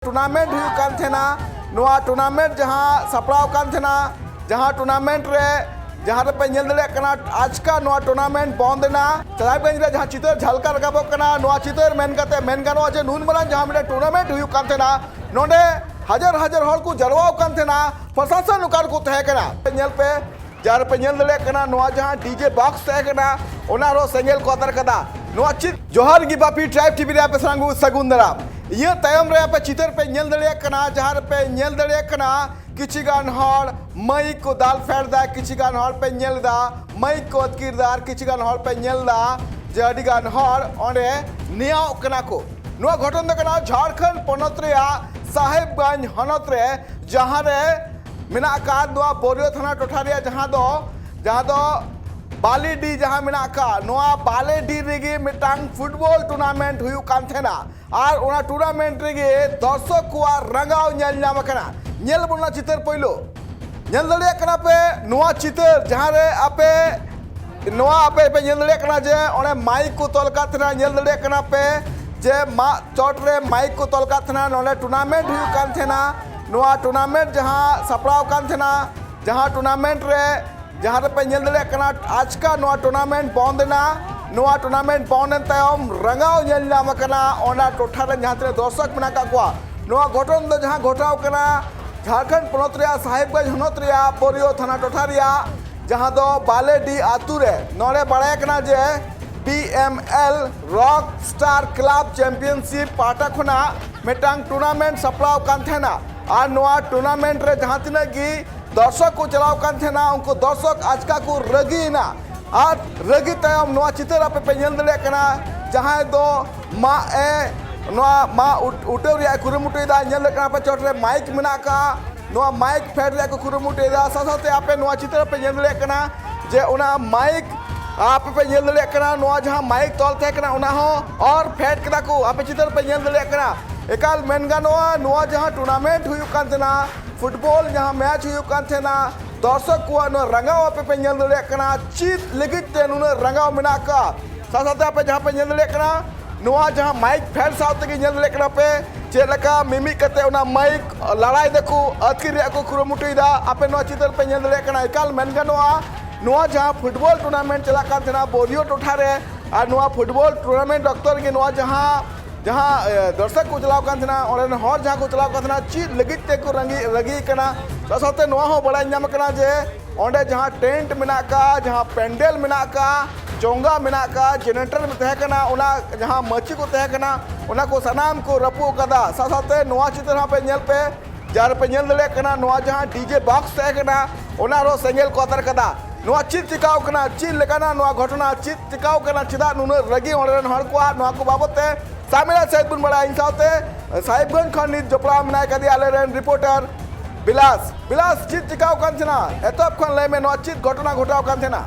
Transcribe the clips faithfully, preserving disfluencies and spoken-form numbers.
Tournament ᱦᱩᱭᱩᱜ ᱠᱟᱱ ᱛᱟᱦᱮᱱᱟ᱾ ᱱᱚᱣᱟ ᱴᱩᱨᱱᱟᱢᱮᱱᱴ ᱡᱟᱦᱟᱸ ᱥᱟᱯᱲᱟᱣ ᱠᱟᱱ ᱛᱟᱦᱮᱱᱟ, ᱡᱟᱦᱟᱸ ᱴᱩᱨᱱᱟᱢᱮᱱᱴ ᱨᱮ, ᱡᱟᱦᱟᱸ ᱨᱮᱯᱮ ᱧᱮᱞ ᱫᱟᱲᱮᱭᱟᱜ ᱠᱟᱱᱟ, ᱟᱪᱠᱟ ᱱᱚᱣᱟ ᱴᱩᱨᱱᱟᱢᱮᱱᱴ ᱵᱚᱱᱫ ᱮᱱᱟ᱾ ᱥᱟᱦᱮᱵᱽᱜᱚᱸᱡᱽ ᱨᱮ ᱡᱟᱦᱟᱸ ᱪᱤᱛᱟᱹᱨ ᱡᱷᱟᱞᱠᱟᱣ ᱨᱟᱠᱟᱵᱚᱜ ᱠᱟᱱᱟ, ᱱᱚᱣᱟ ᱪᱤᱛᱟᱹᱨ ᱢᱮᱱ ᱠᱟᱛᱮ ᱢᱮᱱ ᱜᱟᱱᱚᱜᱼᱟ ᱡᱮ ᱱᱩᱱ ᱢᱟᱨᱟᱝ ᱡᱟᱦᱟᱸ ᱢᱤᱫᱴᱮᱱ ᱴᱩᱨᱱᱟᱢᱮᱱᱴ ᱦᱩᱭᱩᱜ ᱠᱟᱱ ᱛᱟᱦᱮᱱᱟ, ᱱᱚᱰᱮ ᱦᱟᱡᱟᱨ ᱦᱟᱡᱟᱨ ᱦᱚᱲ ᱠᱚ ᱡᱟᱨᱣᱟᱣ ᱠᱟᱱ ᱛᱟᱦᱮᱱᱟ, ᱯᱨᱚᱥᱟᱥᱚᱱ ᱚᱠᱟ ᱨᱮᱠᱚ ᱛᱟᱦᱮᱸ ᱠᱟᱱᱟ? ᱧᱮᱞ ᱯᱮ, ᱡᱟᱦᱟᱸ ᱨᱮᱯᱮ ᱧᱮᱞ ᱫᱟᱲᱮᱭᱟᱜ ᱠᱟᱱᱟ, ᱱᱚᱣᱟ ᱡᱟᱦᱟᱸ ᱰᱤᱡᱮ ᱵᱚᱠᱥ ᱛᱟᱦᱮᱸ ᱠᱟᱱᱟ, ᱚᱱᱟ ᱨᱮᱦᱚᱸ ᱥᱮᱸᱜᱮᱞ ᱠᱚ ᱟᱛᱟᱨ ᱠᱟᱫᱟ᱾ ᱱᱚᱣᱟ ᱪᱮᱫ? ᱡᱚᱦᱟᱨ ᱜᱮ ᱵᱟᱯᱤ ᱴᱨᱟᱭᱤᱵᱽ ᱴᱤᱵᱷᱤ ᱨᱮ ᱟᱯᱮ ᱥᱟᱱᱟᱢ ᱠᱚ ᱥᱟᱹᱜᱩᱱ ᱫᱟᱨᱟᱢ᱾ ᱤᱧᱟᱹᱜ ᱛᱟᱭᱚᱢ ᱨᱮ ᱟᱯᱮ ᱪᱤᱛᱟᱹᱨ ᱯᱮ ᱧᱮᱞ ᱫᱟᱲᱮᱭᱟᱜ ᱠᱟᱱᱟ, ᱡᱟᱦᱟᱸ ᱨᱮᱯᱮ ᱧᱮᱞ ᱫᱟᱲᱮᱭᱟᱜ ᱠᱟᱱᱟ ᱠᱤᱪᱷᱤ ᱜᱟᱱ ᱦᱚᱲ ᱢᱟᱭᱤᱠ ᱠᱚ ᱫᱟᱞ ᱯᱷᱮᱰ ᱫᱟ, ᱠᱤᱪᱷᱤ ᱜᱟᱱ ᱦᱚᱲ ᱯᱮ ᱧᱮᱞ ᱮᱫᱟ ᱢᱟᱭᱤᱠ ᱠᱚ ᱟᱹᱛᱠᱤᱨ ᱫᱟ, ᱟᱨ ᱠᱤᱪᱷᱤ ᱜᱟᱱ ᱦᱚᱲ ᱯᱮ ᱧᱮᱞ ᱮᱫᱟ ᱡᱮ ᱟᱹᱰᱤ ᱜᱟᱱ ᱦᱚᱲ ᱚᱸᱰᱮ ᱱᱮᱭᱟᱣᱚᱜ ᱠᱟᱱᱟ ᱠᱚ᱾ ᱱᱚᱣᱟ ᱜᱷᱚᱴᱚᱱ ᱫᱚ ᱠᱟᱱᱟ ᱡᱷᱟᱲᱠᱷᱚᱸᱰ ᱯᱚᱱᱚᱛ ᱨᱮᱭᱟᱜ ᱥᱟᱦᱮᱵᱽᱜᱚᱸᱡᱽ ᱦᱚᱱᱚᱛ ᱨᱮ, ᱡᱟᱦᱟᱸ ᱨᱮ ᱢᱮᱱᱟᱜ ᱟᱠᱟᱫ ᱱᱚᱣᱟ ᱵᱳᱨᱤᱭᱳ ᱛᱷᱟᱱᱟ ᱴᱚᱴᱷᱟ ᱨᱮᱭᱟᱜ ᱡᱟᱦᱟᱸ ᱫᱚ, ᱡᱟᱦᱟᱸ ᱫᱚ ᱵᱟᱞᱮᱰᱤ ᱡᱟᱦᱟᱸ ᱢᱮᱱᱟᱜ ᱟᱠᱟᱫ, ᱱᱚᱣᱟ ᱵᱟᱞᱮᱰᱤ ᱨᱮᱜᱮ ᱢᱤᱫᱴᱟᱝ ᱯᱷᱩᱴᱵᱚᱞ ᱴᱩᱨᱱᱟᱢᱮᱱᱴ ᱦᱩᱭᱩᱜ ᱠᱟᱱ ᱛᱟᱦᱮᱱᱟ᱾ ᱟᱨ ᱚᱱᱟ ᱴᱩᱨᱱᱟᱢᱮᱱᱴ ᱨᱮᱜᱮ ᱫᱚᱨᱥᱚᱠ ᱠᱚᱣᱟᱜ ᱨᱟᱸᱜᱟᱣ ᱧᱮᱞ ᱧᱟᱢ ᱟᱠᱟᱱᱟ᱾ ᱧᱮᱞ ᱵᱚᱱ ᱚᱱᱟ ᱪᱤᱛᱟᱹᱨ ᱯᱳᱭᱞᱳ᱾ ᱧᱮᱞ ᱫᱟᱲᱮᱭᱟᱜ ᱠᱟᱱᱟ ᱯᱮ ᱱᱚᱣᱟ ᱪᱤᱛᱟᱹᱨ, ᱡᱟᱦᱟᱸ ᱨᱮ ᱟᱯᱮ ᱱᱚᱣᱟ ᱟᱯᱮ ᱯᱮ ᱧᱮᱞ ᱫᱟᱲᱮᱭᱟᱜ ᱠᱟᱱᱟ ᱡᱮ ᱚᱸᱰᱮ ᱢᱟᱭᱤᱠ ᱠᱚ ᱛᱚᱞ ᱠᱟᱫ ᱛᱟᱦᱮᱱᱟ᱾ ᱧᱮᱞ ᱫᱟᱲᱮᱭᱟᱜ ᱠᱟᱱᱟ ᱯᱮ ᱡᱮ ᱢᱟᱜ ᱪᱚᱴ ᱨᱮ ᱢᱟᱭᱤᱠ ᱠᱚ ᱛᱚᱞ ᱠᱟᱫ ᱛᱟᱦᱮᱱᱟ᱾ ᱱᱚᱰᱮ ᱴᱩᱨᱱᱟᱢᱮᱱᱴ ᱦᱩᱭᱩᱜ ᱠᱟᱱ ᱛᱟᱦᱮᱱᱟ᱾ ᱱᱚᱣᱟ ᱴᱩᱨᱱᱟᱢᱮᱱᱴ ᱡᱟᱦᱟᱸ ᱥᱟᱯᱲᱟᱣ ᱠᱟᱱ ᱛᱟᱦᱮᱱᱟ, ᱡᱟᱦᱟᱸ ᱴᱩᱨᱱᱟᱢᱮᱱᱴ ᱨᱮ, ᱡᱟᱦᱟᱸ ᱨᱮᱯᱮ ᱧᱮᱞ ᱫᱟᱲᱮᱭᱟᱜ ᱠᱟᱱᱟ, ᱟᱪᱠᱟ ᱱᱚᱣᱟ ᱴᱩᱨᱱᱟᱢᱮᱱᱴ ᱵᱚᱱᱫ ᱮᱱᱟ᱾ ᱱᱚᱣᱟ ᱴᱩᱨᱱᱟᱢᱮᱱᱴ ᱵᱚᱱᱫ ᱮᱱ ᱛᱟᱭᱚᱢ ᱨᱟᱸᱜᱟᱣ ᱧᱮᱞ ᱧᱟᱢ ᱟᱠᱟᱱᱟ ᱚᱱᱟ ᱴᱚᱴᱷᱟ ᱨᱮ ᱡᱟᱦᱟᱸ ᱛᱤᱱᱟᱹᱜ ᱫᱚᱨᱥᱚᱠ ᱢᱮᱱᱟᱜ ᱟᱠᱟᱫ ᱠᱚᱣᱟ᱾ ᱱᱚᱣᱟ ᱜᱷᱚᱴᱚᱱ ᱫᱚ ᱡᱟᱦᱟᱸ ᱜᱷᱚᱴᱟᱣ ᱠᱟᱱᱟ ᱡᱷᱟᱲᱠᱷᱚᱸᱰ ᱯᱚᱱᱚᱛ ᱨᱮᱭᱟᱜ ᱥᱟᱦᱮᱵᱽᱜᱚᱸᱡᱽ ᱦᱚᱱᱚᱛ ᱨᱮᱭᱟᱜ ᱵᱳᱨᱤᱭᱳ ᱛᱷᱟᱱᱟ ᱴᱚᱴᱷᱟ ᱨᱮᱭᱟᱜ, ᱡᱟᱦᱟᱸ ᱫᱚ ᱵᱟᱞᱮᱰᱤ ᱟᱛᱳ ᱨᱮ᱾ ᱱᱚᱰᱮ ᱵᱟᱲᱟᱭ ᱠᱟᱱᱟ ᱡᱮ B M L rock star club championship ᱯᱟᱦᱴᱟ ᱠᱷᱚᱱᱟᱜ ᱢᱤᱫᱴᱟᱝ ᱴᱩᱨᱱᱟᱢᱮᱱᱴ ᱥᱟᱯᱲᱟᱣ ᱠᱟᱱ ᱛᱟᱦᱮᱱᱟ᱾ ᱟᱨ ᱱᱚᱣᱟ ᱴᱩᱨᱱᱟᱢᱮᱱᱴ ᱨᱮ ᱡᱟᱦᱟᱸ ᱛᱤᱱᱟᱹᱜ ᱜᱮ ᱫᱚᱨᱥᱚᱠ ᱠᱚ ᱪᱟᱞᱟᱣ ᱠᱟᱱ ᱛᱟᱦᱮᱱᱟ, ᱩᱱᱠᱩ ᱫᱚᱨᱥᱚᱠ ᱟᱪᱠᱟ ᱠᱚ ᱨᱟᱹᱜᱤᱭᱮᱱᱟ᱾ ᱟᱨ ᱨᱟᱹᱜᱤ ᱛᱟᱭᱚᱢ ᱱᱚᱣᱟ ᱪᱤᱛᱟᱹᱨ ᱟᱯᱮ ᱯᱮ ᱧᱮᱞ ᱫᱟᱲᱮᱭᱟᱜ ᱠᱟᱱᱟ, ᱡᱟᱦᱟᱸᱭ ᱫᱚ ᱢᱟᱜ ᱮ, ᱱᱚᱣᱟ ᱢᱟᱜ ᱩᱴ-, ᱩᱴᱟᱹᱣ ᱨᱮᱭᱟᱜ ᱮ ᱠᱩᱨᱩᱢᱩᱴᱩᱭᱮᱫᱟ᱾ ᱧᱮᱞ ᱫᱟᱲᱮᱭᱟᱜ ᱠᱟᱱᱟ ᱯᱮ ᱪᱚᱴ ᱨᱮ ᱢᱟᱭᱤᱠ ᱢᱮᱱᱟᱜ ᱟᱠᱟᱫᱼᱟ, ᱱᱚᱣᱟ ᱢᱟᱭᱤᱠ ᱯᱷᱮᱰ ᱨᱮᱭᱟᱜ ᱠᱚ ᱠᱩᱨᱩᱢᱩᱴᱩᱭᱮᱫᱟ᱾ ᱥᱟᱶ ᱥᱟᱶᱛᱮ ᱟᱯᱮ ᱱᱚᱣᱟ ᱪᱤᱛᱟᱹᱨ ᱯᱮ ᱧᱮᱞ ᱫᱟᱲᱮᱭᱟᱜ ᱠᱟᱱᱟ ᱡᱮ ᱚᱱᱟ ᱢᱟᱭᱤᱠ, ᱟᱯᱮ ᱯᱮ ᱧᱮᱞ ᱫᱟᱲᱮᱭᱟᱜ ᱠᱟᱱᱟ ᱱᱚᱣᱟ ᱡᱟᱦᱟᱸ ᱢᱟᱭᱤᱠ ᱛᱚᱞ ᱛᱟᱦᱮᱸ ᱠᱟᱱᱟ ᱚᱱᱟ ᱦᱚᱸ ᱚᱨ ᱯᱷᱮᱰ ᱠᱮᱫᱟ ᱠᱚ᱾ ᱟᱯᱮ ᱪᱤᱛᱟᱹᱨ ᱯᱮ ᱧᱮᱞ ᱫᱟᱲᱮᱭᱟᱜ ᱠᱟᱱᱟ᱾ ᱮᱠᱟᱞ ᱢᱮᱱ ᱜᱟᱱᱚᱜᱼᱟ ᱱᱚᱣᱟ ᱡᱟᱦᱟᱸ ᱴᱩᱨᱱᱟᱢᱮᱱᱴ ᱦᱩᱭᱩᱜ ᱠᱟᱱ ᱛᱟᱦᱮᱱᱟ, ᱯᱷᱩᱴᱵᱚᱞ ᱡᱟᱦᱟᱸ ᱢᱮᱪ ᱦᱩᱭᱩᱜ ᱠᱟᱱ ᱛᱟᱦᱮᱱᱟ, ᱫᱚᱨᱥᱚᱠ ᱠᱚᱣᱟᱜ ᱱᱚᱣᱟ ᱨᱟᱸᱜᱟᱣ ᱟᱯᱮ ᱯᱮ ᱧᱮᱞ ᱫᱟᱲᱮᱭᱟᱜ ᱠᱟᱱᱟ᱾ ᱪᱮᱫ ᱞᱟᱹᱜᱤᱫ ᱛᱮ ᱱᱩᱱᱟᱹᱜ ᱨᱟᱸᱜᱟᱣ ᱢᱮᱱᱟᱜ ᱟᱠᱟᱫ? ᱥᱟᱶ ᱥᱟᱶᱛᱮ ᱟᱯᱮ ᱡᱟᱦᱟᱸ ᱯᱮ ᱧᱮᱞ ᱫᱟᱲᱮᱭᱟᱜ ᱠᱟᱱᱟ, ᱱᱚᱣᱟ ᱡᱟᱦᱟᱸ ᱢᱟᱭᱤᱠ ᱯᱷᱮᱰ ᱥᱟᱶ ᱛᱮᱜᱮ ᱧᱮᱞ ᱫᱟᱲᱮᱭᱟᱜ ᱠᱟᱱᱟ ᱯᱮ ᱪᱮᱫ ᱞᱮᱠᱟ ᱢᱤᱢᱤᱫ ᱠᱟᱛᱮ ᱚᱱᱟ ᱢᱟᱭᱤᱠ ᱞᱟᱲᱟᱭ ᱫᱟᱠᱚ, ᱟᱹᱛᱠᱤᱨ ᱨᱮᱭᱟᱜ ᱠᱚ ᱠᱩᱨᱩᱢᱩᱴᱩᱭᱮᱫᱟ᱾ ᱟᱯᱮ ᱱᱚᱣᱟ ᱪᱤᱛᱟᱹᱨ ᱯᱮ ᱧᱮᱞ ᱫᱟᱲᱮᱭᱟᱜ ᱠᱟᱱᱟ᱾ ᱮᱠᱟᱞ ᱢᱮᱱ ᱜᱟᱱᱚᱜᱼᱟ, ᱱᱚᱣᱟ ᱡᱟᱦᱟᱸ ᱯᱷᱩᱴᱵᱚᱞ ᱴᱩᱨᱱᱟᱢᱮᱱᱴ ᱪᱟᱞᱟᱜ ᱠᱟᱱ ᱛᱟᱦᱮᱱᱟ ᱵᱳᱨᱤᱭᱳ ᱴᱚᱴᱷᱟ ᱨᱮ, ᱟᱨ ᱱᱚᱣᱟ ᱯᱷᱩᱴᱵᱚᱞ ᱴᱩᱨᱱᱟᱢᱮᱱᱴ ᱚᱠᱛᱚ ᱨᱮᱜᱮ ᱱᱚᱣᱟ ᱡᱟᱦᱟᱸ, ᱡᱟᱦᱟᱸ, ᱮ, ᱫᱚᱨᱥᱚᱠ ᱠᱚ ᱪᱟᱞᱟᱣ ᱠᱟᱱ ᱛᱟᱦᱮᱱᱟ, ᱚᱸᱰᱮ ᱨᱮᱱ ᱦᱚᱲ ᱡᱟᱦᱟᱸ ᱠᱚ ᱪᱟᱞᱟᱣ ᱠᱟᱱ ᱛᱟᱦᱮᱱᱟ, ᱪᱮᱫ ᱞᱟᱹᱜᱤᱫ ᱛᱮᱠᱚ ᱨᱟᱹᱜᱤ, ᱨᱟᱹᱜᱤ ᱠᱟᱱᱟ, ᱥᱟᱶ ᱥᱟᱶᱛᱮ ᱱᱚᱣᱟ ᱦᱚᱸ ᱵᱟᱲᱟᱭ ᱧᱟᱢ ᱠᱟᱱᱟ ᱡᱮ ᱚᱸᱰᱮ ᱡᱟᱦᱟᱸ ᱴᱮᱱᱴ ᱢᱮᱱᱟᱜ ᱟᱠᱟᱫ, ᱡᱟᱦᱟᱸ ᱯᱮᱱᱰᱮᱞ ᱢᱮᱱᱟᱜ ᱟᱠᱟᱫ, ᱪᱚᱸᱜᱟ ᱢᱮᱱᱟᱜ ᱟᱠᱟᱫ, ᱡᱮᱱᱟᱨᱮᱴᱚᱨ ᱛᱟᱦᱮᱸ ᱠᱟᱱᱟ, ᱚᱱᱟ ᱡᱟᱦᱟᱸ ᱢᱟᱹᱪᱤ ᱠᱚ ᱛᱟᱦᱮᱸ ᱠᱟᱱᱟ, ᱚᱱᱟ ᱠᱚ ᱥᱟᱱᱟᱢ ᱠᱚ ᱨᱟᱹᱯᱩᱫ ᱟᱠᱟᱫᱟ᱾ ᱥᱟᱶ ᱥᱟᱶᱛᱮ ᱱᱚᱣᱟ ᱪᱤᱛᱟᱹᱨ ᱦᱚᱸ ᱯᱮ ᱧᱮᱞ ᱯᱮ, ᱡᱟᱦᱟᱸ ᱨᱮᱯᱮ ᱧᱮᱞ ᱫᱟᱲᱮᱭᱟᱜ ᱠᱟᱱᱟ, ᱱᱚᱣᱟ ᱡᱟᱦᱟᱸ ᱰᱤᱡᱮ ᱵᱚᱠᱥ ᱛᱟᱦᱮᱸ ᱠᱟᱱᱟ, ᱚᱱᱟ ᱨᱮᱦᱚᱸ ᱥᱮᱸᱜᱮᱞ ᱠᱚ ᱟᱛᱟᱨ ᱠᱟᱫᱟ᱾ ᱱᱚᱣᱟ ᱪᱮᱫ ᱪᱤᱠᱟᱣ ᱠᱟᱱᱟ? ᱪᱮᱫ ᱞᱮᱠᱟᱱᱟ ᱱᱚᱣᱟ ᱜᱷᱚᱴᱚᱱᱟ? ᱪᱮᱫ ᱪᱤᱠᱟᱣ ᱠᱟᱱᱟ? ᱪᱮᱫᱟᱜ ᱱᱩᱱᱟᱹᱜ ᱨᱟᱹᱜᱤ ᱚᱸᱰᱮ ᱨᱮᱱ ᱦᱚᱲ ᱠᱚᱣᱟᱜ? ᱱᱚᱣᱟ ᱠᱚ ᱵᱟᱵᱚᱛ ᱛᱮ ᱥᱟᱢᱤᱨᱟ ᱥᱟᱹᱦᱤᱫ ᱵᱚᱱ ᱵᱟᱲᱟᱭᱟ᱾ ᱤᱧ ᱥᱟᱶᱛᱮ ᱥᱟᱦᱤᱵᱽᱜᱚᱸᱡᱽ ᱠᱷᱚᱱ ᱱᱤᱛ ᱡᱚᱯᱲᱟᱣ ᱢᱮᱱᱟᱭ ᱠᱟᱫᱮᱭᱟ ᱟᱞᱮ ᱨᱮᱱ ᱨᱤᱯᱳᱨᱴᱟᱨ ᱵᱤᱞᱟᱥ᱾ ᱵᱤᱞᱟᱥ, ᱪᱮᱫ ᱪᱤᱠᱟᱣ ᱠᱟᱱ ᱛᱟᱦᱮᱱᱟ? ᱮᱛᱚᱦᱚᱵ ᱠᱷᱚᱱ ᱞᱟᱹᱭ ᱢᱮ, ᱱᱚᱣᱟ ᱪᱮᱫ ᱜᱷᱚᱴᱚᱱᱟ ᱜᱷᱚᱴᱟᱣ ᱠᱟᱱ ᱛᱟᱦᱮᱱᱟ?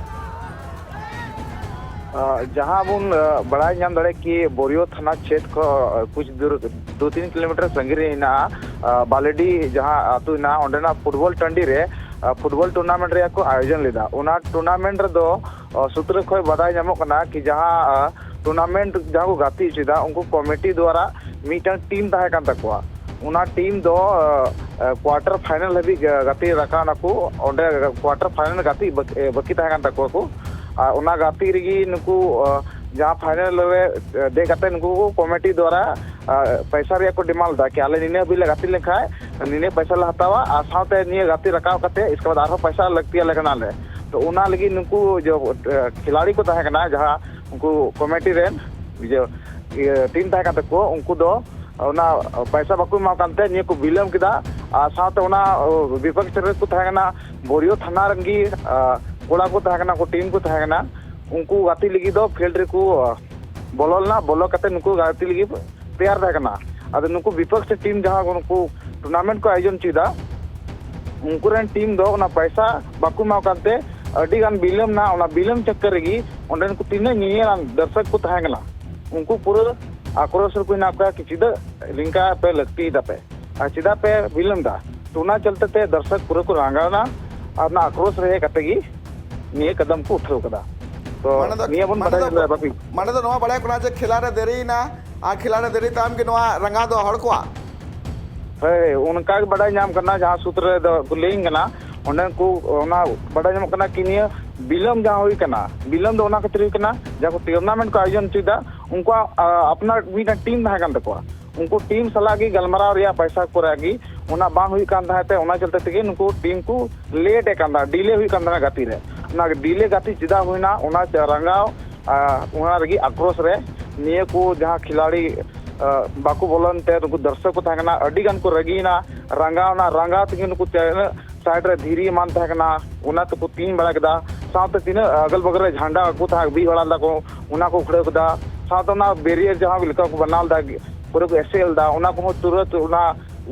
ᱟᱸ, ᱡᱟᱦᱟᱸ ᱵᱚᱱ, ᱟᱸ, ᱵᱟᱲᱟᱭ ᱧᱟᱢ ᱫᱟᱲᱮᱭᱟᱜ ᱠᱤ ᱵᱳᱨᱤᱭᱳ ᱛᱷᱟᱱᱟ ᱪᱷᱮᱛᱨᱚ ᱠᱷᱚᱱ, ᱟᱸ, ᱠᱩᱪ ᱫᱩᱨ, ᱫᱩ ᱛᱤᱱ ᱠᱤᱞᱳᱢᱤᱴᱟᱨ ᱥᱟᱺᱜᱤᱧ ᱨᱮ ᱦᱮᱱᱟᱜᱼᱟ, ᱟᱸ, ᱵᱟᱞᱮᱰᱤ ᱡᱟᱦᱟᱸ ᱟᱹᱛᱩ ᱦᱮᱱᱟᱜᱼᱟ, ᱚᱸᱰᱮᱱᱟᱜ ᱯᱷᱩᱴᱵᱚᱞ ᱴᱟᱺᱰᱤ ᱨᱮ, ᱟᱸ, ᱯᱷᱩᱴᱵᱚᱞ ᱴᱩᱨᱱᱟᱢᱮᱱᱴ ᱨᱮᱭᱟᱜ ᱠᱚ ᱟᱭᱳᱡᱚᱱ ᱞᱮᱫᱟ᱾ ᱚᱱᱟ ᱴᱩᱨᱱᱟᱢᱮᱱᱴ ᱨᱮᱫᱚ, ᱟᱸ, ᱥᱩᱛᱨᱚ ᱠᱷᱚᱱ ᱵᱟᱰᱟᱭ ᱧᱟᱢᱚᱜ ᱠᱟᱱᱟ ᱠᱤ ᱡᱟᱦᱟᱸ, ᱟᱸ, ᱴᱩᱨᱱᱟᱢᱮᱱᱴ ᱡᱟᱦᱟᱸ ᱠᱚ ᱜᱟᱛᱮ ᱦᱚᱪᱚᱭᱮᱫᱟ, ᱩᱱᱠᱩ ᱠᱚᱢᱤᱴᱤ ᱫᱣᱟᱨᱟ ᱢᱤᱫᱴᱟᱝ ᱴᱤᱢ ᱛᱟᱦᱮᱸ ᱠᱟᱱ ᱛᱟᱠᱚᱣᱟ᱾ ᱚᱱᱟ ᱴᱤᱢ ᱫᱚ, ᱟᱸ, ᱟᱸ, ᱠᱣᱟᱴᱟᱨ ᱯᱷᱟᱭᱱᱟᱞ ᱦᱟᱹᱵᱤᱡ ᱜᱟ-, ᱜᱟᱛᱮ ᱨᱟᱠᱟᱵ ᱱᱟᱠᱚ᱾ ᱚᱸᱰᱮ ᱠᱣᱟᱴᱟᱨ ᱯᱷᱟᱭᱱᱟᱞ ᱜᱟᱛᱮ ᱵᱟᱠ-, ᱮ, ᱵᱟᱹᱠᱤ ᱛᱟᱦᱮᱸ ᱠᱟᱱ ᱛᱟᱠᱚᱣᱟ ᱠᱚ᱾ ᱟᱨ ᱚᱱᱟ ᱜᱟᱛᱮ ᱨᱮᱜᱮ ᱱᱩᱠᱩ, ᱟᱸ, ᱡᱟᱦᱟᱸ ᱯᱷᱟᱭᱱᱟᱞ ᱨᱮ, ᱮ, ᱫᱮᱡ ᱠᱟᱛᱮ ᱱᱩᱠᱩ ᱠᱚ ᱠᱚᱢᱤᱴᱤ ᱫᱣᱟᱨᱟ, ᱟᱸ, ᱯᱚᱭᱥᱟ ᱨᱮᱭᱟᱜ ᱠᱚ ᱰᱤᱢᱟᱱᱰ ᱮᱫᱟ ᱠᱤ ᱟᱞᱮ ᱱᱤᱱᱟᱹ ᱦᱟᱹᱵᱤᱡ ᱞᱮ ᱜᱟᱛᱮ ᱞᱮᱱᱠᱷᱟᱱ ᱱᱤᱱᱟᱹ ᱯᱚᱭᱥᱟ ᱞᱮ ᱦᱟᱛᱟᱣᱟ, ᱟᱨ ᱥᱟᱶᱛᱮ ᱱᱤᱭᱟᱹ ᱜᱟᱛᱮ ᱨᱟᱠᱟᱵ ᱠᱟᱛᱮ ᱤᱥᱠᱮ ᱵᱟᱫ ᱟᱨᱦᱚᱸ ᱯᱚᱭᱥᱟ ᱞᱟᱹᱠᱛᱤ ᱟᱞᱮ ᱠᱟᱱᱟᱞᱮ᱾ ᱛᱚ ᱚᱱᱟ ᱞᱟᱹᱜᱤᱫ ᱱᱩᱠᱩ ᱡᱚ-, ᱮ, ᱠᱷᱤᱞᱟᱲᱤ ᱠᱚ ᱛᱟᱦᱮᱸ ᱠᱟᱱᱟ, ᱡᱟᱦᱟᱸ ᱩᱱᱠᱩ ᱠᱚᱢᱤᱴᱤ ᱨᱮᱱ ᱤᱭᱟᱹ, ᱤᱭᱟᱹ, ᱴᱤᱢ ᱛᱟᱦᱮᱸ ᱠᱟᱱ ᱛᱟᱠᱚ, ᱩᱱᱠᱩ ᱫᱚ ᱚᱱᱟ ᱯᱚᱭᱥᱟ ᱵᱟᱠᱚ ᱮᱢᱟ ᱠᱟᱱ ᱛᱮ ᱱᱤᱭᱟᱹ ᱠᱚ ᱵᱤᱞᱚᱢ ᱠᱮᱫᱟ᱾ ᱟᱨ ᱥᱟᱶᱛᱮ ᱚᱱᱟ, ᱚ, ᱵᱤᱯᱚᱠᱥ ᱨᱮ ᱠᱚ ᱛᱟᱦᱮᱸ ᱠᱟᱱᱟ, ᱵᱳᱨᱤᱭᱳ ᱛᱷᱟᱱᱟ ᱨᱮᱱ ᱜᱮ, ᱟ, ᱠᱚᱲᱟ ᱠᱚ ᱛᱟᱦᱮᱸ ᱠᱟᱱᱟ, ᱩᱱᱠᱩ ᱴᱤᱢ ᱠᱚ ᱛᱟᱦᱮᱸ ᱠᱟᱱᱟ, ᱩᱱᱠᱩ ᱜᱟᱛᱮ ᱞᱟᱹᱜᱤᱫ ᱫᱚ ᱯᱷᱤᱞᱰ ᱨᱮᱠᱚ, ᱟ, ᱵᱚᱞᱚ ᱞᱮᱱᱟ᱾ ᱵᱚᱞᱚ ᱠᱟᱛᱮ ᱱᱩᱠᱩ ᱜᱟᱛᱮ ᱞᱟᱹᱜᱤᱫ ᱛᱮᱭᱟᱨ ᱛᱟᱦᱮᱸ ᱠᱟᱱᱟ᱾ ᱟᱫᱚ ᱱᱩᱠᱩ ᱵᱤᱯᱚᱠᱥ ᱴᱤᱢ ᱡᱟᱦᱟᱸ ᱱᱩᱠᱩ ᱴᱩᱨᱱᱟᱢᱮᱱᱴ ᱠᱚ ᱟᱭᱳᱡᱚᱱ ᱦᱚᱪᱚᱭᱮᱫᱟ, ᱩᱱᱠᱩ ᱨᱮᱱ ᱴᱤᱢ ᱫᱚ ᱚᱱᱟ ᱯᱚᱭᱥᱟ ᱵᱟᱠᱚ ᱮᱢᱟ ᱠᱟᱱ ᱛᱮ ᱟᱹᱰᱤ ᱜᱟᱱ ᱵᱤᱞᱚᱢ ᱮᱱᱟ᱾ ᱚᱱᱟ ᱵᱤᱞᱚᱢ ᱪᱚᱠᱠᱚᱨ ᱨᱮᱜᱮ ᱚᱸᱰᱮᱱ ᱠᱚ ᱛᱤᱱᱟᱹᱜ ᱧᱮᱧᱮᱞᱟᱱ ᱫᱚᱨᱥᱚᱠ ᱠᱚ ᱛᱟᱦᱮᱸ ᱠᱟᱱᱟ, ᱩᱱᱠᱩ ᱯᱩᱨᱟᱹ ᱟᱠᱨᱳᱥ ᱨᱮᱠᱚ ᱦᱮᱱᱟᱜ ᱠᱚᱣᱟ ᱠᱤ ᱪᱮᱫᱟᱜ ᱱᱤᱝᱠᱟ ᱯᱮ ᱞᱟᱹᱠᱛᱤᱭᱮᱫᱟ ᱯᱮ ᱟᱨ ᱪᱮᱫᱟᱜ ᱯᱮ ᱵᱤᱞᱚᱢ ᱮᱫᱟ? ᱛᱚ ᱚᱱᱟ ᱪᱚᱞᱛᱮ ᱛᱮ ᱫᱚᱨᱥᱚᱠ ᱯᱩᱨᱟᱹ ᱠᱚ ᱨᱟᱸᱜᱟᱣ ᱮᱱᱟ ᱟᱨ ᱚᱱᱟ ᱟᱠᱨᱳᱥ ᱨᱮ ᱦᱮᱡ ᱠᱟᱛᱮ ᱜᱮ ᱱᱤᱭᱟᱹ ᱠᱟᱫᱟᱢ ᱠᱚ ᱩᱴᱷᱟᱹᱣ ᱠᱟᱫᱟ᱾ ᱛᱚ ᱢᱟᱱᱮ ᱫᱚ, ᱱᱤᱭᱟᱹ ᱵᱚᱱ ᱢᱟᱱᱮ ᱵᱟᱰᱟᱭ ᱫᱚ, ᱞᱮᱫᱟ ᱵᱟᱹᱵᱤ᱾ ᱢᱟᱱᱮ ᱫᱚ ᱱᱚᱣᱟ ᱵᱟᱲᱟᱭ ᱠᱟᱱᱟ ᱡᱮ ᱠᱷᱮᱞᱟ ᱨᱮ ᱫᱮᱨᱤᱭᱮᱱᱟ, ᱟᱨ ᱠᱷᱮᱞᱟᱲᱤ ᱫᱟᱨᱮ ᱛᱟᱭᱚᱢ ᱜᱮ ᱱᱚᱣᱟ ᱨᱟᱸᱜᱟᱣ ᱫᱚ ᱦᱚᱲ ᱠᱚᱣᱟᱜ᱾ ᱦᱳᱭ, ᱚᱱᱠᱟ ᱜᱮ ᱵᱟᱰᱟᱭ ᱧᱟᱢ ᱠᱟᱱᱟ, ᱡᱟᱦᱟᱸ ᱥᱩᱛᱨᱮ ᱫᱚ ᱠᱚ ᱞᱟᱹᱭᱟᱹᱧ ᱠᱟᱱᱟ, ᱚᱸᱰᱮ ᱠᱚ ᱚᱱᱟ ᱵᱟᱰᱟᱭ ᱧᱟᱢᱚᱜ ᱠᱟᱱᱟ ᱠᱤ ᱱᱤᱭᱟᱹ ᱵᱤᱞᱚᱢ ᱡᱟᱦᱟᱸ ᱦᱩᱭ ᱠᱟᱱᱟ, ᱵᱤᱞᱚᱢ ᱫᱚ ᱚᱱᱟ ᱠᱷᱟᱹᱛᱤᱨ ᱦᱩᱭ ᱠᱟᱱᱟ, ᱡᱟᱦᱟᱸ ᱠᱚ ᱴᱩᱨᱱᱟᱢᱮᱱᱴ ᱠᱚ ᱟᱭᱳᱡᱚᱱ ᱦᱚᱪᱚᱭᱮᱫᱟ, ᱩᱱᱠᱩᱣᱟᱜ, ᱟ, ᱟᱯᱱᱟᱨ ᱢᱤᱫᱴᱟᱝ ᱴᱤᱢ ᱛᱟᱦᱮᱸ ᱠᱟᱱ ᱛᱟᱠᱚᱣᱟ᱾ ᱩᱱᱠᱩ ᱴᱤᱢ ᱥᱟᱞᱟᱜ ᱜᱮ ᱜᱟᱞᱢᱟᱨᱟᱣ ᱨᱮᱭᱟᱜ ᱯᱚᱭᱥᱟ ᱠᱚᱨᱮ ᱜᱮ ᱚᱱᱟ ᱵᱟᱝ ᱦᱩᱭᱩᱜ ᱠᱟᱱ ᱛᱟᱦᱮᱸ ᱛᱮ, ᱚᱱᱟ ᱪᱚᱞᱛᱮ ᱛᱮᱜᱮ ᱱᱩᱠᱩ ᱴᱤᱢ ᱠᱚ ᱞᱮᱴ ᱮ ᱠᱟᱱ ᱛᱟᱦᱮᱸ, ᱰᱤᱞᱮ ᱦᱩᱭᱩᱜ ᱠᱟᱱ ᱛᱟᱦᱮᱸ ᱜᱟᱛᱮ ᱨᱮ᱾ ᱚᱱᱟ ᱰᱤᱞᱮ ᱜᱟᱛᱮ ᱪᱮᱫᱟᱜ ᱦᱩᱭᱱᱟ, ᱚᱱᱟ ᱨᱟᱸᱜᱟᱣ, ᱟ, ᱚᱱᱟ ᱨᱮᱜᱮ ᱟᱠᱨᱳᱥ ᱨᱮ ᱱᱤᱭᱟᱹ ᱠᱚ ᱡᱟᱦᱟᱸ ᱠᱷᱤᱞᱟᱲᱤ, ᱟ, ᱵᱟᱠᱚ ᱵᱚᱞᱚᱱ ᱛᱮ ᱱᱩᱠᱩ ᱫᱚᱨᱥᱚᱠ ᱠᱚ ᱛᱟᱦᱮᱸ ᱠᱟᱱᱟ, ᱟᱹᱰᱤ ᱜᱟᱱ ᱠᱚ ᱨᱟᱹᱜᱤᱭᱮᱱᱟ᱾ ᱨᱟᱸᱜᱟᱣ ᱚᱱᱟ ᱨᱟᱸᱜᱟᱣ ᱛᱮᱜᱮ ᱱᱩᱠᱩ ᱛᱤᱱᱟᱹᱜ ᱥᱟᱭᱤᱰ ᱨᱮ ᱫᱷᱤᱨᱤ ᱮᱢᱟᱱ ᱛᱟᱦᱮᱸ ᱠᱟᱱᱟ, ᱚᱱᱟ ᱛᱮᱠᱚ ᱛᱤᱧ ᱵᱟᱲᱟ ᱠᱮᱫᱟ᱾ ᱥᱟᱶᱛᱮ ᱛᱤᱱᱟᱹᱜ ᱟᱜᱟᱞ ᱵᱟᱜᱟᱞ ᱨᱮ ᱡᱷᱟᱱᱰᱟ ᱠᱚ ᱛᱟᱦᱮᱸ ᱵᱤᱫ ᱵᱟᱲᱟ ᱞᱮᱫᱟ ᱠᱚ, ᱚᱱᱟ ᱠᱚ ᱩᱠᱷᱲᱟᱹᱣ ᱠᱮᱫᱟ᱾ ᱥᱟᱶᱛᱮ ᱚᱱᱟ ᱵᱮᱨᱤᱭᱟᱨ ᱡᱟᱦᱟᱸ ᱞᱮᱠᱟ ᱠᱚ ᱵᱮᱱᱟᱣ ᱞᱮᱫᱟ, ᱯᱩᱨᱟᱹ ᱠᱚ ᱮᱥᱮᱫ ᱞᱮᱫᱟ, ᱚᱱᱟ ᱠᱚᱦᱚᱸ ᱛᱩᱨᱟᱹᱛ ᱚᱱᱟ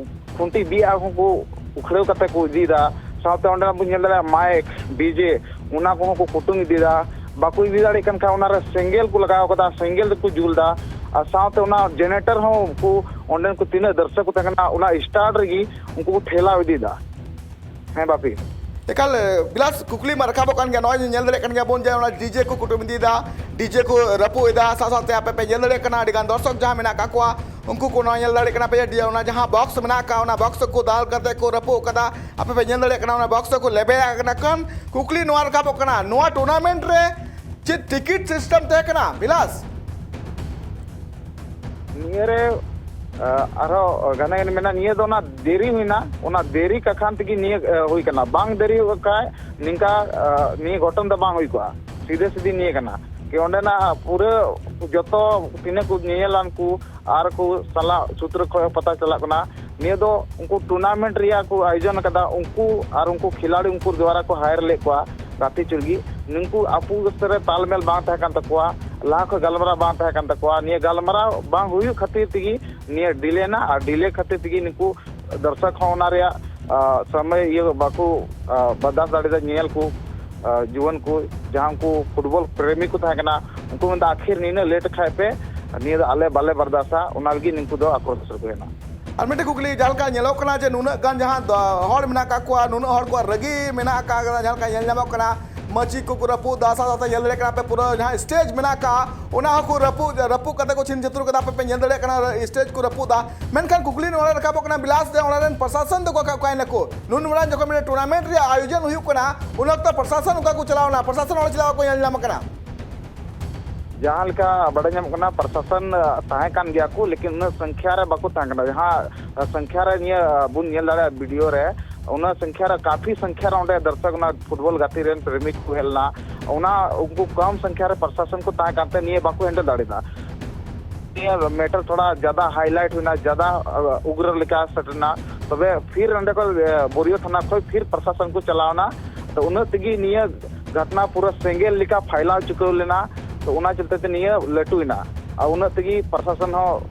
ᱠᱷᱩᱱᱴᱤ ᱵᱤᱫ ᱟᱜ ᱦᱚᱸ ᱠᱚ ᱩᱠᱷᱲᱟᱹᱣ ᱠᱟᱛᱮ ᱠᱚ ᱤᱫᱤᱭᱮᱫᱟ᱾ ᱥᱟᱶᱛᱮ ᱚᱸᱰᱮ ᱵᱚᱱ ᱧᱮᱞ ᱫᱟᱲᱮᱭᱟᱜᱼᱟ ᱢᱟᱭᱤᱠ, ᱰᱤᱡᱮ, ᱚᱱᱟ ᱠᱚᱦᱚᱸ ᱠᱚ ᱠᱩᱴᱩᱝ ᱤᱫᱤᱭᱮᱫᱟ᱾ ᱵᱟᱠᱚ ᱤᱫᱤ ᱫᱟᱲᱮᱭᱟᱜ ᱠᱟᱱ ᱠᱷᱟᱱ ᱚᱱᱟᱨᱮ ᱥᱮᱸᱜᱮᱞ ᱠᱚ ᱞᱟᱜᱟᱣ ᱠᱟᱫᱟ, ᱥᱮᱸᱜᱮᱞ ᱛᱮᱠᱚ ᱡᱩᱞ ᱮᱫᱟ᱾ ᱟᱨ ᱥᱟᱶᱛᱮ ᱚᱱᱟ ᱡᱮᱱᱟᱨᱮᱴᱚᱨ ᱦᱚᱸ ᱩᱱᱠᱩ ᱚᱸᱰᱮᱱ ᱠᱚ ᱛᱤᱱᱟᱹᱜ ᱫᱚᱨᱥᱚᱠ ᱠᱚ ᱛᱟᱦᱮᱸ ᱠᱟᱱᱟ, ᱚᱱᱟ ᱥᱴᱟᱨᱴ ᱨᱮᱜᱮ ᱩᱱᱠᱩ ᱠᱚ ᱴᱷᱮᱞᱟᱣ ᱤᱫᱤᱭᱮᱫᱟ᱾ ᱦᱮᱸ ᱵᱟᱯᱤ᱾ ᱮᱠᱟᱞ, ᱵᱤᱞᱟᱥ, ᱠᱩᱠᱞᱤ ᱢᱟ ᱨᱟᱠᱟᱵᱚᱜ ᱠᱟᱱ ᱜᱮᱭᱟ᱾ ᱱᱚᱜᱼᱚᱭ ᱧᱮᱞ ᱫᱟᱲᱮᱭᱟᱜ ᱠᱟᱱ ᱜᱮᱭᱟ ᱵᱚᱱ ᱡᱮ ᱚᱱᱟ ᱰᱤᱡᱮ ᱠᱚ ᱠᱩᱴᱩᱢ ᱤᱫᱤᱭᱮᱫᱟ, ᱰᱤᱡᱮ ᱠᱚ ᱨᱟᱹᱯᱩᱫ ᱮᱫᱟ, ᱥᱟᱶ ᱥᱟᱶᱛᱮ ᱟᱯᱮ ᱯᱮ ᱧᱮᱞ ᱫᱟᱲᱮᱭᱟᱜ ᱠᱟᱱᱟ ᱟᱹᱰᱤ ᱜᱟᱱ ᱫᱚᱨᱥᱚᱠ ᱡᱟᱦᱟᱸ ᱢᱮᱱᱟᱜ ᱟᱠᱟᱫ ᱠᱚᱣᱟ, ᱩᱱᱠᱩ ᱠᱚ ᱱᱚᱣᱟ ᱧᱮᱞ ᱫᱟᱲᱮᱭᱟᱜ ᱠᱟᱱᱟ ᱯᱮ ᱡᱮ ᱚᱱᱟ ᱡᱟᱦᱟᱸ ᱵᱚᱠᱥ ᱢᱮᱱᱟᱜ ᱟᱠᱟᱫ, ᱚᱱᱟ ᱵᱚᱠᱥ ᱠᱚ ᱫᱟᱞ ᱠᱟᱛᱮ ᱠᱚ ᱨᱟᱹᱯᱩᱫ ᱠᱟᱫᱟ, ᱟᱯᱮ ᱯᱮ ᱧᱮᱞ ᱫᱟᱲᱮᱭᱟᱜ ᱠᱟᱱᱟ ᱚᱱᱟ ᱵᱚᱠᱥ ᱠᱚ ᱞᱮᱵᱮᱫ ᱟᱠᱟᱫᱟ᱾ ᱠᱷᱟᱱ ᱠᱩᱠᱞᱤ ᱱᱚᱣᱟ ᱨᱟᱠᱟᱵᱚᱜ ᱠᱟᱱᱟ, ᱱᱚᱣᱟ ᱴᱩᱨᱱᱟᱢᱮᱱᱴ ᱨᱮ ᱪᱮᱫ ᱴᱤᱠᱤᱴ ᱥᱤᱥᱴᱮᱢ ᱛᱟᱦᱮᱸ ᱠᱟᱱᱟ ᱵᱤᱞᱟᱥ? ᱱᱤᱭᱟᱹᱨᱮ, ᱟ, ᱟᱨᱦᱚᱸ ᱜᱷᱟᱱᱮ ᱜᱷᱟᱱᱮ ᱢᱮᱱᱟ, ᱱᱤᱭᱟᱹ ᱫᱚ ᱚᱱᱟ ᱫᱮᱨᱤ ᱦᱩᱭᱱᱟ, ᱚᱱᱟ ᱫᱮᱨᱤ ᱠᱟᱠᱷᱟᱱ ᱛᱮᱜᱮ ᱱᱤᱭᱟᱹ, ᱟ, ᱦᱩᱭ ᱠᱟᱱᱟ᱾ ᱵᱟᱝ ᱫᱮᱨᱤ ᱠᱷᱟᱡ ᱱᱤᱝᱠᱟ, ᱟ, ᱱᱤᱭᱟᱹ ᱜᱷᱚᱴᱚᱱ ᱫᱚ ᱵᱟᱝ ᱦᱩᱭ ᱠᱚᱜᱼᱟ᱾ ᱥᱤᱫᱷᱟᱹ ᱥᱤᱫᱷᱤ ᱱᱤᱭᱟᱹ ᱠᱟᱱᱟ ᱠᱤ ᱚᱸᱰᱮᱱᱟᱜ ᱯᱩᱨᱟᱹ ᱡᱚᱛᱚ ᱛᱤᱱᱟᱹᱜ ᱠᱚ ᱧᱮᱧᱮᱞᱟᱱ ᱠᱚ ᱟᱨ ᱠᱚ ᱥᱟᱞᱟᱜ ᱥᱩᱛᱨᱚ ᱠᱷᱚᱡ ᱯᱟᱛᱟ ᱪᱟᱞᱟᱜ ᱠᱟᱱᱟ᱾ ᱱᱤᱭᱟᱹ ᱫᱚ ᱩᱱᱠᱩ ᱴᱩᱨᱱᱟᱢᱮᱱᱴ ᱨᱮᱭᱟᱜ ᱠᱚ ᱟᱭᱳᱡᱚᱱ ᱟᱠᱟᱫᱟ, ᱩᱱᱠᱩ ᱟᱨ ᱩᱱᱠᱩ ᱠᱷᱤᱞᱟᱲᱤ ᱩᱱᱠᱩ ᱫᱣᱟᱨᱟ ᱠᱚ ᱦᱟᱭᱟᱨ ᱞᱮᱫ ᱠᱚᱣᱟ ᱜᱟᱛᱮ ᱪᱩᱲᱜᱤ᱾ ᱱᱩᱠᱩ ᱟᱯᱩ ᱨᱮ ᱛᱟᱞᱢᱮᱞ ᱵᱟᱝ ᱛᱟᱦᱮᱸ ᱠᱟᱱ ᱛᱟᱠᱚᱣᱟ, ᱞᱟᱦᱟ ᱠᱷᱚᱡ ᱜᱟᱞᱢᱟᱨᱟᱣ ᱵᱟᱝ ᱛᱟᱦᱮᱸ ᱠᱟᱱ ᱛᱟᱠᱚᱣᱟ᱾ ᱱᱤᱭᱟᱹ ᱜᱟᱞᱢᱟᱨᱟᱣ ᱵᱟᱝ ᱦᱩᱭᱩᱜ ᱠᱷᱟᱹᱛᱤᱨ ᱛᱮᱜᱮ ᱱᱤᱭᱟᱹ ᱰᱤᱞᱮ ᱮᱱᱟ, ᱟᱨ ᱰᱤᱞᱮ ᱠᱷᱟᱹᱛᱤᱨ ᱛᱮᱜᱮ ᱱᱩᱠᱩ ᱫᱚᱨᱥᱚᱠ ᱦᱚᱸ ᱚᱱᱟ ᱨᱮᱭᱟᱜ, ᱟ, ᱥᱚᱢᱚᱭ ᱤᱭᱟᱹ ᱵᱟᱠᱚ, ᱟ, ᱵᱟᱨᱫᱟᱥ ᱫᱟᱲᱮᱭᱟᱫᱟ᱾ ᱧᱮᱧᱮᱞ ᱠᱚ, ᱟ, ᱡᱩᱣᱟᱹᱱ ᱠᱚ, ᱡᱟᱦᱟᱸ ᱩᱱᱠᱩ ᱯᱷᱩᱴᱵᱚᱞ ᱯᱨᱮᱢᱤ ᱠᱚ ᱛᱟᱦᱮᱸ ᱠᱟᱱᱟ, ᱩᱱᱠᱩ ᱢᱮᱱᱫᱟ, "ᱟᱹᱠᱷᱤᱨ ᱱᱤᱱᱟᱹᱜ ᱞᱮᱴ ᱠᱷᱟᱡ ᱯᱮ, ᱱᱤᱭᱟᱹ ᱫᱚ ᱟᱞᱮ ᱵᱟᱞᱮ ᱵᱟᱨᱫᱟᱥᱟ", ᱚᱱᱟ ᱞᱟᱹᱜᱤᱫ ᱱᱩᱠᱩ ᱫᱚ ᱟᱠᱨᱳᱥ ᱨᱮᱠᱚ ᱦᱮᱡ ᱮᱱᱟ᱾ ᱟᱨ ᱢᱤᱫᱴᱮᱱ ᱠᱩᱠᱞᱤ, ᱡᱟᱦᱟᱸ ᱞᱮᱠᱟ ᱧᱮᱞᱚᱜ ᱠᱟᱱᱟ ᱡᱮ ᱱᱩᱱᱟᱹᱜ ᱜᱟᱱ ᱡᱟᱦᱟᱸ ᱫᱚ ᱦᱚᱲ ᱢᱮᱱᱟᱜ ᱟᱠᱟᱫ ᱠᱚᱣᱟ, ᱱᱩᱱᱟᱹᱜ ᱦᱚᱲ ᱠᱚᱣᱟᱜ ᱨᱟᱹᱜᱤ ᱢᱮᱱᱟᱜ ᱟᱠᱟᱫ, ᱡᱟᱦᱟᱸ ᱞᱮᱠᱟ ᱧᱮᱞ ᱧᱟᱢᱚᱜ ᱠᱟᱱᱟ, ᱢᱟᱹᱪᱤ ᱠᱚᱠᱚ ᱨᱟᱹᱯᱩᱫ ᱫᱟ, ᱥᱟᱶ ᱥᱟᱶᱛᱮ ᱧᱮᱞ ᱫᱟᱲᱮᱭᱟᱜ ᱠᱟᱱᱟ ᱯᱮ ᱯᱩᱨᱟᱹ ᱡᱟᱦᱟᱸ ᱥᱴᱮᱡᱽ ᱢᱮᱱᱟᱜ ᱠᱟᱜᱼᱟ, ᱚᱱᱟ ᱦᱚᱸᱠᱚ ᱨᱟᱹᱯᱩᱫ, ᱨᱟᱹᱯᱩᱫ ᱠᱟᱛᱮ ᱠᱚ ᱪᱷᱤᱱ ᱪᱷᱟᱹᱛᱩᱨ ᱠᱟᱫᱟ, ᱟᱯᱮ ᱯᱮ ᱧᱮᱞ ᱫᱟᱲᱮᱭᱟᱜ ᱠᱟᱱᱟ ᱥᱴᱮᱡᱽ ᱠᱚ ᱨᱟᱹᱯᱩᱫ ᱫᱟ᱾ ᱢᱮᱱᱠᱷᱟᱱ ᱠᱩᱠᱞᱤ ᱱᱚᱰᱮ ᱨᱟᱠᱟᱵᱚᱜ ᱠᱟᱱᱟ ᱵᱤᱞᱟᱥ, ᱡᱮ ᱚᱱᱟ ᱨᱮᱱ ᱯᱨᱚᱥᱟᱥᱚᱱ ᱫᱚ ᱚᱠᱟ, ᱚᱠᱟᱭ ᱱᱟᱠᱚ? ᱱᱩᱱ ᱢᱟᱨᱟᱝ ᱡᱚᱠᱷᱚᱱ ᱢᱤᱫᱴᱮᱱ ᱴᱩᱨᱱᱟᱢᱮᱱᱴ ᱨᱮᱭᱟᱜ ᱟᱭᱳᱡᱚᱱ ᱦᱩᱭᱩᱜ ᱠᱟᱱᱟ, ᱩᱱ ᱚᱠᱛᱚ ᱯᱨᱚᱥᱟᱥᱚᱱ ᱚᱠᱟ ᱠᱚ ᱪᱟᱞᱟᱣ ᱮᱱᱟ? ᱯᱨᱚᱥᱟᱥᱚᱱ ᱚᱸᱰᱮ ᱪᱟᱞᱟᱣ ᱠᱚ ᱧᱮᱞ ᱧᱟᱢ ᱠᱟᱱᱟ? ᱡᱟᱦᱟᱸ ᱞᱮᱠᱟ ᱵᱟᱰᱟᱭ ᱧᱟᱢᱚᱜ ᱠᱟᱱᱟ, ᱯᱨᱚᱥᱟᱥᱚᱱ, ᱟ, ᱛᱟᱦᱮᱸ ᱠᱟᱱ ᱜᱮᱭᱟ ᱠᱚ, ᱞᱮᱠᱤᱱ ᱩᱱᱟᱹᱜ ᱥᱚᱝᱠᱷᱟ ᱨᱮ ᱵᱟᱠᱚ ᱛᱟᱦᱮᱸ ᱠᱟᱱᱟ᱾ ᱡᱟᱦᱟᱸ, ᱟ, ᱥᱚᱝᱠᱷᱟ ᱨᱮ ᱱᱤᱭᱟᱹ, ᱟ, ᱵᱚᱱ ᱧᱮᱞ ᱫᱟᱲᱮᱭᱟᱜᱼᱟ ᱵᱷᱤᱰᱤᱭᱳ ᱨᱮ, ᱩᱱᱟᱹᱜ ᱥᱚᱝᱠᱷᱟ ᱨᱮ, ᱠᱟᱯᱷᱤ ᱥᱚᱝᱠᱷᱟ ᱨᱮ ᱚᱸᱰᱮ ᱫᱚᱨᱥᱚᱠ, ᱚᱱᱟ ᱯᱷᱩᱴᱵᱚᱞ ᱜᱟᱛᱮ ᱨᱮᱱ ᱯᱨᱮᱢᱤᱠ ᱠᱚ ᱦᱮᱡ ᱞᱮᱱᱟ᱾ ᱚᱱᱟ, ᱩᱱᱠᱩ ᱠᱚᱢ ᱥᱚᱝᱠᱷᱟ ᱨᱮ ᱯᱨᱚᱥᱟᱥᱚᱱ ᱠᱚ ᱛᱟᱦᱮᱸ ᱠᱟᱱᱛᱮ ᱱᱤᱭᱟᱹ ᱵᱟᱠᱚ ᱦᱮᱱᱰᱮᱞ ᱫᱟᱲᱮᱭᱟᱫᱟ᱾ ᱱᱤᱭᱟᱹ ᱢᱮᱴᱟᱨ ᱛᱷᱚᱲᱟ ᱡᱟᱫᱟ ᱦᱟᱭᱞᱟᱭᱤᱴ ᱦᱩᱭᱱᱟ, ᱡᱟᱫᱟ, ᱟ, ᱩᱜᱽᱨᱚ ᱞᱮᱠᱟ ᱥᱮᱴᱮᱨᱱᱟ᱾ ᱛᱚᱵᱮ ᱯᱷᱤᱨ ᱚᱸᱰᱮ ᱠᱷᱚᱱ, ᱟ, ᱵᱳᱨᱤᱭᱳ ᱛᱷᱟᱱᱟ ᱠᱷᱚᱱ ᱯᱷᱤᱨ ᱯᱨᱚᱥᱟᱥᱚᱱ ᱠᱚ ᱪᱟᱞᱟᱣᱱᱟ᱾ ᱛᱚ ᱩᱱᱟᱹᱜ ᱛᱮᱜᱮ ᱱᱤᱭᱟᱹ ᱜᱷᱚᱴᱱᱟ ᱯᱩᱨᱟᱹ ᱥᱮᱸᱜᱮᱞ ᱞᱮᱠᱟ ᱯᱷᱟᱭᱞᱟᱣ ᱪᱩᱠᱟᱹᱣ ᱞᱮᱱᱟ᱾ ᱛᱚ ᱚᱱᱟ ᱪᱚᱞᱛᱮ ᱛᱮ ᱱᱤᱭᱟᱹ ᱞᱟᱹᱴᱩᱭᱮᱱᱟ᱾ ᱟᱨ ᱩᱱᱟᱹᱜ ᱛᱮᱜᱮ ᱯᱨᱚᱥᱟᱥᱚᱱ ᱦᱚᱸ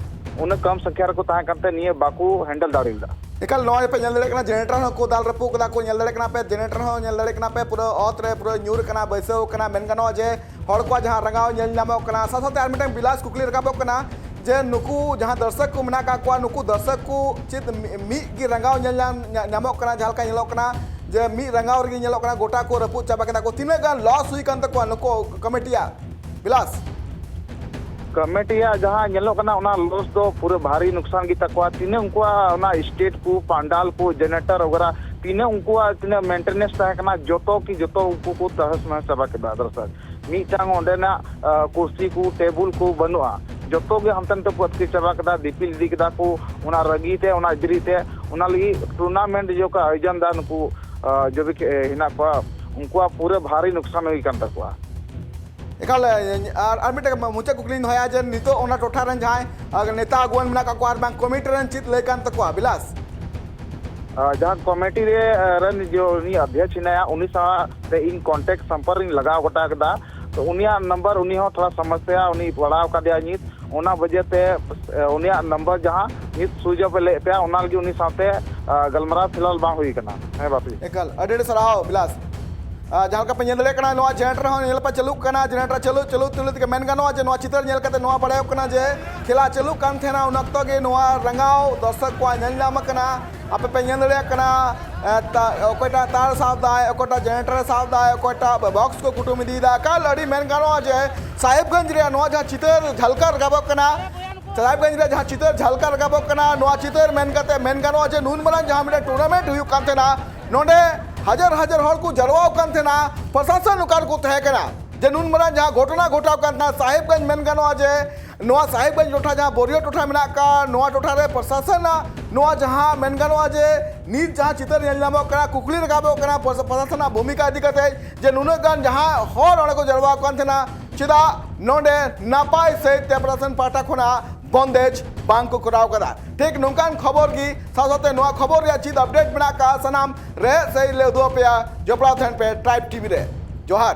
ᱩᱱᱟᱹᱜ ᱠᱚᱢ ᱥᱚᱝᱠᱷᱟ ᱨᱮᱠᱚ ᱛᱟᱦᱮᱸ ᱠᱟᱱᱛᱮ ᱱᱤᱭᱟᱹ ᱵᱟᱠᱚ ᱦᱮᱱᱰᱮᱞ ᱫᱟᱲᱮ ᱞᱮᱫᱟ᱾ ᱮᱠᱟᱞ, ᱱᱚᱜᱼᱚᱭ ᱯᱮ ᱧᱮᱞ ᱫᱟᱲᱮᱭᱟᱜ ᱠᱟᱱᱟ, ᱡᱮᱱᱟᱨᱮᱴᱚᱨ ᱦᱚᱸᱠᱚ ᱫᱟᱞ ᱨᱟᱹᱯᱩᱫ ᱠᱟᱫᱟ ᱠᱚ, ᱧᱮᱞ ᱫᱟᱲᱮᱭᱟᱜ ᱠᱟᱱᱟ ᱯᱮ, ᱡᱮᱱᱟᱨᱮᱴᱚᱨ ᱦᱚᱸ ᱧᱮᱞ ᱫᱟᱲᱮᱭᱟᱜ ᱠᱟᱱᱟ ᱯᱮ, ᱯᱩᱨᱟᱹ ᱚᱛ ᱨᱮ ᱯᱩᱨᱟᱹ ᱧᱩᱨ ᱠᱟᱱᱟ, ᱵᱟᱹᱭᱥᱟᱹᱣ ᱠᱟᱱᱟ᱾ ᱢᱮᱱ ᱜᱟᱱᱚᱜᱼᱟ ᱡᱮ ᱦᱚᱲ ᱠᱚᱣᱟᱜ ᱡᱟᱦᱟᱸ ᱨᱟᱸᱜᱟᱣ ᱧᱮᱞ ᱧᱟᱢᱚᱜ ᱠᱟᱱᱟ, ᱥᱟᱶ ᱥᱟᱶᱛᱮ ᱟᱨ ᱢᱤᱫᱴᱟᱝ ᱵᱤᱞᱟᱥ ᱠᱩᱠᱞᱤ ᱨᱟᱠᱟᱵᱚᱜ ᱠᱟᱱᱟ ᱡᱮ ᱱᱩᱠᱩ ᱡᱟᱦᱟᱸ ᱫᱚᱨᱥᱚᱠ ᱠᱚ ᱢᱮᱱᱟᱜ ᱟᱠᱟᱫ ᱠᱚᱣᱟ, ᱱᱩᱠᱩ ᱫᱚᱨᱥᱚᱠ ᱠᱚ ᱪᱮᱫ ᱢᱤ-, ᱢᱤᱫ ᱜᱮ ᱨᱟᱸᱜᱟᱣ ᱧᱮᱞ ᱧᱟᱢ, ᱧᱟ-, ᱧᱟᱢᱚᱜ ᱠᱟᱱᱟ? ᱡᱟᱦᱟᱸ ᱞᱮᱠᱟ ᱧᱮᱞᱚᱜ ᱠᱟᱱᱟ ᱡᱮ ᱢᱤᱫ ᱨᱟᱸᱜᱟᱣ ᱨᱮᱜᱮ ᱧᱮᱞᱚᱜ ᱠᱟᱱᱟ ᱜᱚᱴᱟ ᱠᱚ ᱨᱟᱹᱯᱩᱫ ᱪᱟᱵᱟ ᱠᱮᱫᱟ ᱠᱚ᱾ ᱛᱤᱱᱟᱹᱜ ᱜᱟᱱ ᱞᱚᱥ ᱦᱩᱭ ᱠᱟᱱ ᱛᱟᱠᱚᱣᱟ ᱱᱩᱠᱩ ᱠᱚᱢᱤᱴᱤᱭᱟᱜ? ᱵᱤᱞᱟᱥ᱾ ᱠᱚᱢᱤᱴᱤᱭᱟᱜ ᱡᱟᱦᱟᱸ ᱧᱮᱞᱚᱜ ᱠᱟᱱᱟ, ᱚᱱᱟ ᱞᱚᱥ ᱫᱚ ᱯᱩᱨᱟᱹ ᱵᱷᱟᱨᱤ ᱱᱩᱠᱥᱟᱱ ᱜᱮ ᱛᱟᱠᱚᱣᱟ᱾ ᱛᱤᱱᱟᱹᱜ ᱩᱱᱠᱩᱣᱟᱜ ᱚᱱᱟ ᱥᱴᱮᱡᱽ ᱠᱚ, ᱯᱟᱱᱰᱟᱞ ᱠᱚ, ᱡᱮᱱᱟᱨᱮᱴᱚᱨ ᱣᱟᱜᱮᱨᱟ, ᱛᱤᱱᱟᱹᱜ ᱩᱱᱠᱩᱣᱟᱜ ᱛᱤᱱᱟᱹᱜ ᱢᱮᱱᱴᱮᱱᱮᱱᱥ ᱛᱟᱦᱮᱸ ᱠᱟᱱᱟ, ᱡᱚᱛᱚ ᱠᱤ ᱡᱚᱛᱚ ᱩᱱᱠᱩ ᱠᱚ ᱛᱟᱦᱟᱥ ᱱᱟᱦᱟᱥ ᱪᱟᱵᱟ ᱠᱮᱫᱟ᱾ ᱫᱚᱨᱥᱚᱠ, ᱢᱤᱫᱴᱟᱝ ᱚᱸᱰᱮᱱᱟᱜ, ᱟ, ᱠᱩᱨᱥᱤ ᱠᱚ, ᱴᱮᱵᱩᱞ ᱠᱚ ᱵᱟᱹᱱᱩᱜᱼᱟ, ᱡᱚᱛᱚ ᱜᱮ ᱦᱟᱱᱛᱮ ᱱᱟᱛᱮ ᱠᱚ ᱟᱹᱛᱠᱤᱨ ᱪᱟᱵᱟ ᱠᱮᱫᱟ, ᱫᱤᱯᱤᱞ ᱤᱫᱤ ᱠᱮᱫᱟ ᱠᱚ᱾ ᱚᱱᱟ ᱨᱟᱹᱜᱤ ᱛᱮ, ᱚᱱᱟ ᱮᱫᱽᱨᱤ ᱛᱮ, ᱚᱱᱟ ᱞᱟᱹᱜᱤᱫ ᱴᱩᱨᱱᱟᱢᱮᱱᱴ ᱡᱚ ᱠᱚ ᱟᱭᱳᱡᱚᱱ ᱫᱟ ᱱᱩᱠᱩ, ᱟ, ᱡᱚᱵᱤ ᱠᱷᱮ-, ᱦᱮᱱᱟᱜ ᱠᱚᱣᱟ, ᱩᱱᱠᱩᱣᱟᱜ ᱯᱩᱨᱟᱹ ᱵᱷᱟᱨᱤ ᱱᱩᱠᱥᱟᱱ ᱦᱩᱭ ᱠᱟᱱ ᱛᱟᱠᱚᱣᱟ᱾ ᱮᱠᱟᱞ, ᱟᱨ, ᱟᱨ ᱢᱤᱫᱴᱮᱱ ᱢᱩᱪᱟᱹᱫ ᱠᱩᱠᱞᱤᱧ ᱫᱚᱦᱚᱭᱟ ᱡᱮ ᱱᱤᱛᱚᱜ ᱚᱱᱟ ᱴᱚᱴᱷᱟ ᱨᱮᱱ ᱡᱟᱦᱟᱸᱭ, ᱟ, ᱱᱮᱛᱟ ᱟᱹᱜᱩᱣᱟᱹᱱ ᱢᱮᱱᱟᱜ ᱠᱟᱜ ᱠᱚᱣᱟ ᱟᱨ ᱵᱟᱝ ᱠᱚᱢᱤᱴᱤ ᱨᱮᱱ ᱪᱮᱫ ᱞᱟᱹᱭ ᱠᱟᱱ ᱛᱟᱠᱚᱣᱟ, ᱵᱤᱞᱟᱥ? ᱟ, ᱡᱟᱦᱟᱸ ᱠᱚᱢᱤᱴᱤ ᱨᱮ, ᱟ, ᱨᱮᱱ ᱡᱮ ᱩᱱᱤ ᱚᱫᱷᱭᱚᱠᱥ ᱦᱮᱱᱟᱭᱟ, ᱩᱱᱤ ᱥᱟᱶᱛᱮ ᱤᱧ ᱠᱚᱱᱴᱮᱠᱴ ᱥᱚᱢᱯᱚᱨᱠ ᱨᱤᱧ ᱞᱟᱜᱟᱣ ᱜᱚᱴᱟ ᱠᱮᱫᱟ᱾ ᱛᱚ ᱩᱱᱤᱭᱟᱜ ᱱᱟᱢᱵᱟᱨ, ᱩᱱᱤ ᱦᱚᱸ ᱛᱷᱚᱲᱟ ᱥᱚᱢᱚᱥᱥᱟ, ᱩᱱᱤ ᱯᱟᱲᱟᱣ ᱠᱟᱫᱮᱭᱟ ᱧᱤᱛ, ᱚᱱᱟ ᱵᱟᱡᱮ ᱛᱮ, ᱮ, ᱩᱱᱤᱭᱟᱜ ᱱᱟᱢᱵᱟᱨ ᱡᱟᱦᱟᱸ ᱧᱤᱛ ᱥᱩᱭᱤᱪ ᱚᱯᱷ ᱮ ᱞᱟᱹᱭᱮᱫ ᱛᱟᱦᱮᱸ, ᱚᱱᱟ ᱞᱟᱹᱜᱤᱫ ᱩᱱᱤ ᱥᱟᱶᱛᱮ, ᱟ, ᱜᱟᱞᱢᱟᱨᱟᱣ ᱯᱷᱤᱞᱦᱟᱞ ᱵᱟᱝ ᱦᱩᱭ ᱠᱟᱱᱟ᱾ ᱦᱮᱸ ᱵᱟᱯᱤ᱾ ᱮᱠᱟᱞ, ᱟᱹᱰᱤ ᱟᱹᱰᱤ ᱥᱟᱨᱦᱟᱣ ᱵᱤᱞᱟᱥ᱾ ᱟ, ᱡᱟᱦᱟᱸ ᱞᱮᱠᱟ ᱯᱮ ᱧᱮᱞ ᱫᱟᱲᱮᱭᱟᱜ ᱠᱟᱱᱟ, ᱱᱚᱣᱟ ᱡᱮᱱᱟᱨᱮᱴᱚᱨ ᱦᱚᱸ ᱧᱮᱞ ᱯᱮ ᱪᱟᱹᱞᱩᱜ ᱠᱟᱱᱟ, ᱡᱮᱱᱟᱨᱮᱴᱚᱨ ᱪᱟᱹᱞᱩ, ᱪᱟᱹᱞᱩ, ᱪᱟᱹᱞᱩ ᱛᱮᱜᱮ ᱢᱮᱱ ᱜᱟᱱᱚᱜᱼᱟ ᱡᱮ ᱱᱚᱣᱟ ᱪᱤᱛᱟᱹᱨ ᱧᱮᱞ ᱠᱟᱛᱮ ᱱᱚᱣᱟ ᱵᱟᱲᱟᱭᱚᱜ ᱠᱟᱱᱟ ᱡᱮ ᱠᱷᱮᱞᱟ ᱪᱟᱹᱞᱩᱜ ᱠᱟᱱ ᱛᱟᱦᱮᱱᱟ, ᱩᱱ ᱚᱠᱛᱚ ᱜᱮ ᱱᱚᱣᱟ ᱨᱟᱸᱜᱟᱣ ᱫᱚᱨᱥᱚᱠ ᱠᱚᱣᱟᱜ ᱧᱮᱞ ᱧᱟᱢ ᱟᱠᱟᱱᱟ᱾ ᱟᱯᱮ ᱯᱮ ᱧᱮᱞ ᱫᱟᱲᱮᱭᱟᱜ ᱠᱟᱱᱟ, ᱮ, ᱛᱟ-, ᱚᱠᱚᱭᱴᱟᱜ ᱛᱟᱨ ᱥᱟᱵ ᱫᱟᱭ, ᱚᱠᱚᱭᱴᱟᱜ ᱡᱮᱱᱟᱨᱮᱴᱚᱨ ᱮ ᱥᱟᱵ ᱫᱟᱭ, ᱚᱠᱚᱭᱴᱟᱜ ᱵᱚᱠᱥ ᱠᱚ ᱠᱩᱴᱩᱢ ᱤᱫᱤᱭᱮᱫᱟ᱾ ᱮᱠᱟᱞ ᱟᱹᱰᱤ ᱢᱮᱱ ᱜᱟᱱᱚᱜᱼᱟ ᱡᱮ ᱥᱟᱦᱮᱵᱽᱜᱚᱸᱡᱽ ᱨᱮᱭᱟᱜ ᱱᱚᱣᱟ ᱡᱟᱦᱟᱸ ᱪᱤᱛᱟᱹᱨ ᱡᱷᱟᱞᱠᱟᱣ ᱨᱟᱠᱟᱵᱚᱜ ᱠᱟᱱᱟ, ᱥᱟᱦᱮᱵᱽᱜᱚᱸᱡᱽ ᱨᱮᱭᱟᱜ ᱡᱟᱦᱟᱸ ᱪᱤᱛᱟᱹᱨ ᱡᱷᱟᱞᱠᱟᱣ ᱨᱟᱠᱟᱵᱚᱜ ᱠᱟᱱᱟ, ᱱᱚᱣᱟ ᱪᱤᱛᱟᱹᱨ ᱢᱮᱱ ᱠᱟᱛᱮ ᱢᱮᱱ ᱜᱟᱱᱚᱜᱼᱟ ᱡᱮ ᱱᱩᱱ ᱢᱟᱨᱟᱝ ᱡᱟᱦᱟᱸ ᱢᱤᱫᱴᱟᱝ ᱴᱩᱨᱱᱟᱢᱮᱱᱴ ᱦᱩᱭᱩᱜ ᱠᱟᱱ ᱛᱟᱦᱮᱱᱟ, ᱱᱚᱰᱮ ᱦᱟᱡᱟᱨ ᱦᱟᱡᱟᱨ ᱦᱚᱲ ᱠᱚ ᱡᱟᱨᱣᱟ ᱟᱠᱟᱱ ᱛᱟᱦᱮᱱᱟ, ᱯᱨᱚᱥᱟᱥᱚᱱ ᱚᱠᱟ ᱨᱮᱠᱚ ᱛᱟᱦᱮᱸ ᱠᱟᱱᱟ? ᱡᱮ ᱱᱩᱱ ᱢᱟᱨᱟᱝ ᱡᱟᱦᱟᱸ ᱜᱷᱚᱴᱚᱱᱟ ᱜᱷᱚᱴᱟᱣ ᱠᱟᱱ ᱛᱟᱦᱮᱱᱟ ᱥᱟᱦᱮᱵᱽᱜᱚᱸᱡᱽ, ᱢᱮᱱ ᱜᱟᱱᱚᱜᱼᱟ ᱡᱮ ᱱᱚᱣᱟ ᱥᱟᱦᱮᱵᱽᱜᱚᱸᱡᱽ ᱴᱚᱴᱷᱟ ᱡᱟᱦᱟᱸ ᱵᱚᱨᱤᱭᱚ ᱴᱚᱴᱷᱟ ᱢᱮᱱᱟᱜ ᱟᱠᱟᱫ, ᱱᱚᱣᱟ ᱴᱚᱴᱷᱟ ᱨᱮ ᱯᱨᱚᱥᱟᱥᱚᱱᱟᱜ ᱱᱚᱣᱟ ᱡᱟᱦᱟᱸ ᱢᱮᱱ ᱜᱟᱱᱚᱜᱼᱟ ᱡᱮ ᱱᱤᱛ ᱡᱟᱦᱟᱸ ᱪᱤᱛᱟᱹᱨ ᱧᱮᱞ ᱧᱟᱢᱚᱜ ᱠᱟᱱᱟ, ᱠᱩᱠᱞᱤ ᱨᱟᱠᱟᱵᱚᱜ ᱠᱟᱱᱟ ᱯᱨᱚᱥᱟ-, ᱯᱨᱚᱥᱟᱥᱚᱱᱟᱜ ᱵᱷᱩᱢᱤᱠᱟ ᱤᱫᱤ ᱠᱟᱛᱮ, ᱡᱮ ᱱᱩᱱᱟᱹᱜ ᱜᱟᱱ ᱡᱟᱦᱟᱸ ᱦᱚᱲ ᱚᱸᱰᱮ ᱠᱚ ᱡᱟᱨᱣᱟ ᱟᱠᱟᱱ ᱛᱟᱦᱮᱱᱟ, ᱪᱮᱫᱟᱜ ᱱᱚᱰᱮ ᱱᱟᱯᱟᱭ ᱥᱟᱹᱦᱤᱡ ᱛᱮ ᱯᱨᱚᱥᱟᱥᱚᱱ ᱯᱟᱦᱴᱟ ᱠᱷᱚᱱᱟᱜ ᱵᱚᱱᱫᱮᱡᱽ ᱵᱟᱝ ᱠᱚ ᱠᱚᱨᱟᱣ ᱠᱟᱫᱟ? ᱴᱷᱤᱠ ᱱᱚᱝᱠᱟᱱ ᱠᱷᱚᱵᱚᱨ ᱜᱮ, ᱥᱟᱶ ᱥᱟᱶᱛᱮ ᱱᱚᱣᱟ ᱠᱷᱚᱵᱚᱨ ᱨᱮᱭᱟᱜ ᱪᱮᱫ ᱟᱯᱰᱮᱴ ᱢᱮᱱᱟᱜ ᱟᱠᱟᱫ, ᱥᱟᱱᱟᱢ ᱨᱮ ᱥᱟᱹᱦᱤᱡ ᱞᱮ ᱩᱫᱩᱜ ᱟᱯᱮᱭᱟ᱾ ᱡᱚᱯᱲᱟᱣ ᱛᱟᱦᱮᱱ ᱯᱮ ᱴᱨᱟᱭᱤᱵᱽ ᱴᱤᱵᱷᱤ ᱨᱮ᱾ ᱡᱚᱦᱟᱨ᱾